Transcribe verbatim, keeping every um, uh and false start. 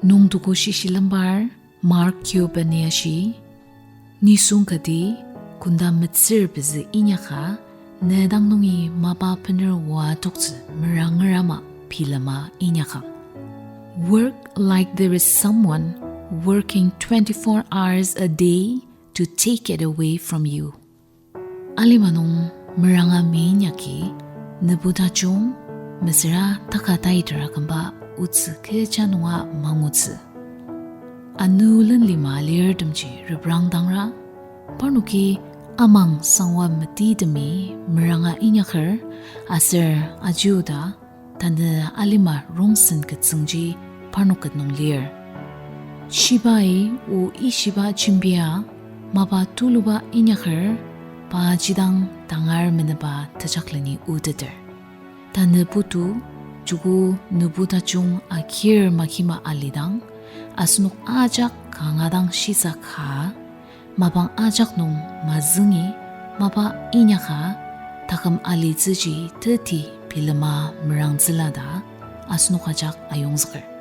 Nungtoko shishilembar Mark Cuban-i ashi, nisung kati kunda metsür pezü inyaka, ne dang nungi mapa bener oa toktsü meranger ama bilema inyakang. Work like there is someone working twenty-four hours a day to take it away from you. Alima nung meranga meinyaki, nübu tajung, mesüra taka taiter akümba otsü kecha nunga mangutsü. Anu lenlima alirtemji reprangdangra, parnoki amang sangwa metitemi meranga inyaker, aser ajiuda, tanü alima rongsen ketsüngji parnok ket nung lir. Shibai o ishiba jembia, mapa tuluba inyaker, pa jidang tangar meneba tejakleni oteter. Tanü putu, joko nübu tajung akir makima alidang, asenok ajak kanga dang shisa ka, mapang ajak nung mazüngi, mapa inyaka, taküm alitsüji teti bilema merangtsüla ta, asenok ajak ayongzüker.